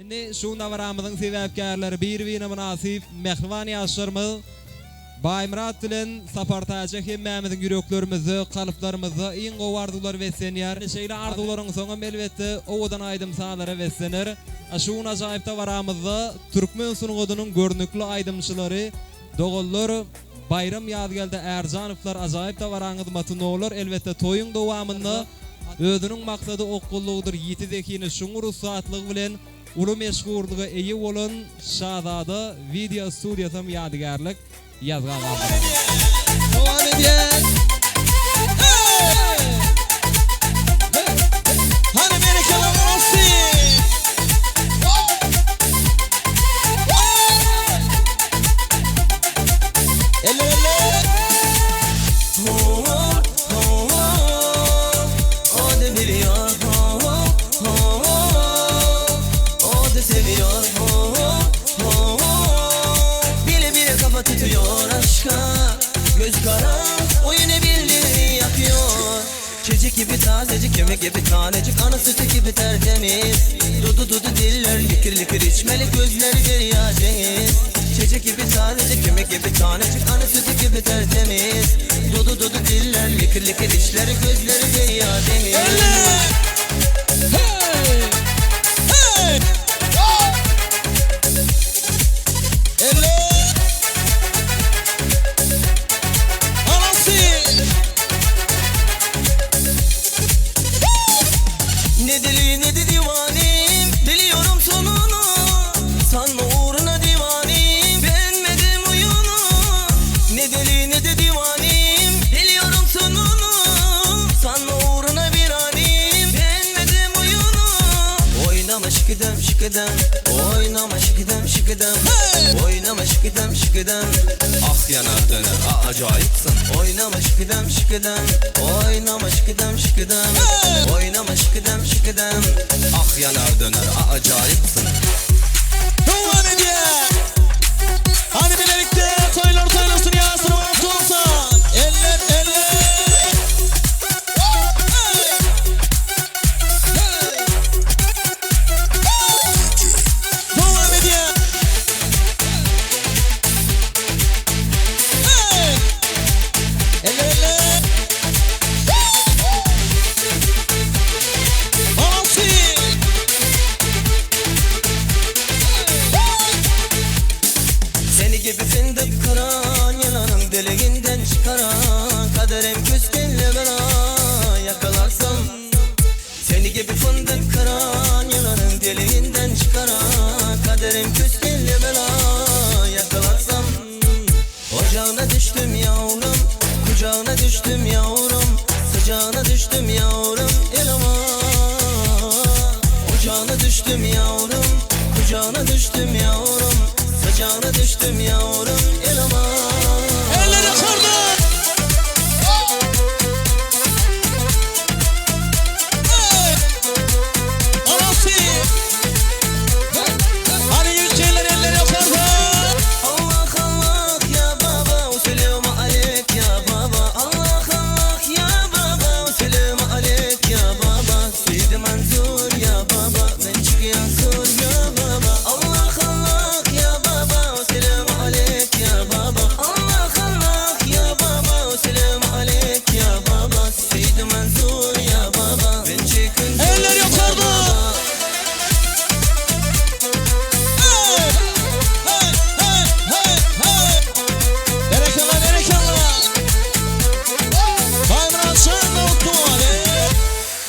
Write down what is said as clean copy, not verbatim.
Indi şu gün dabaramyzyň sebäpkärleri bir-birine mynasyp mähriban ýaşlarymyz Baýmyrat bilen Sapartäje hemmämiziň ýüreklerimizde, kalplarymyzda iň gowy arzuwlar beslenýär. Şeýle arzuwlaryň soňam elbetde owadan aýdym-sazlara beslener. Şu gün ajaýyp dabaramyzda türkmen sungatynyň görnükli aýdymçylary doganlar Baýram Ýazgeldi Ärjanowlar ajaýyp dabaraň hyzmatynda bolar. Elbetde toýuň dowamynda özüniň maksady okgunlygydyr ýiti zehini, çuňňur ussatlygy bilen uly meşhurlyga eýe bolan Şazada wideo studiýasam ýadygärlik ýazga galdyrar. Dowam edýär. Hany berekella bolsun. Eller eller. Çiçek gibi tazecik, kemik gibi tanecik Ana sütü gibi tertemiz Dudu dudu diller, likir likir içmeli Gözleri derya deniz Çiçek gibi tazecik, kemik gibi tanecik Ana sütü gibi tertemiz Dudu dudu diller, likir likir içleri Gözleri derya deniz Hey! Hey! Eller! Anasy! Ne deli ne de divanim Biliyorum sonunu Sanma uğruna divanim Beğenmedim oyunu Ne deli ne de divanim Biliyorum sonunu Sanma uğruna bir anim Beğenmedim oyunu Oynama şıkıdım şıkıdım Oynama şıkıdım şıkıdım Oynama şıkıdım şıkıdım Ah yanar döner a acayipsin Oynama şıkıdım şıkıdım Oynama şıkıdım şıkıdım Oynama şıkıdım şıkıdım Ah yanar döner a acayipsin Dowam edýär. Hany bilelikde toýlar toýlasyn ýaşlar wagt bolsun. Eller eller. Dowam edýär. Hey! Eller eller. Anasy! Seni gibi fındık kıran Yılanın deliğinden çıkaran Kaderim küskünle bela Yakalarsam Seni gibi fındık kıran Yılanın deliğinden çıkaran Kaderim küskünle bela Yakalarsam Ocağına düştüm yavrum Kucağına düştüm yavrum Sıcağına düştüm yavrum Eleman Ocağına düştüm yavrum Kucağına düştüm yavrum Sıcağına düştüm yavrum Eleman Elleri kırdı.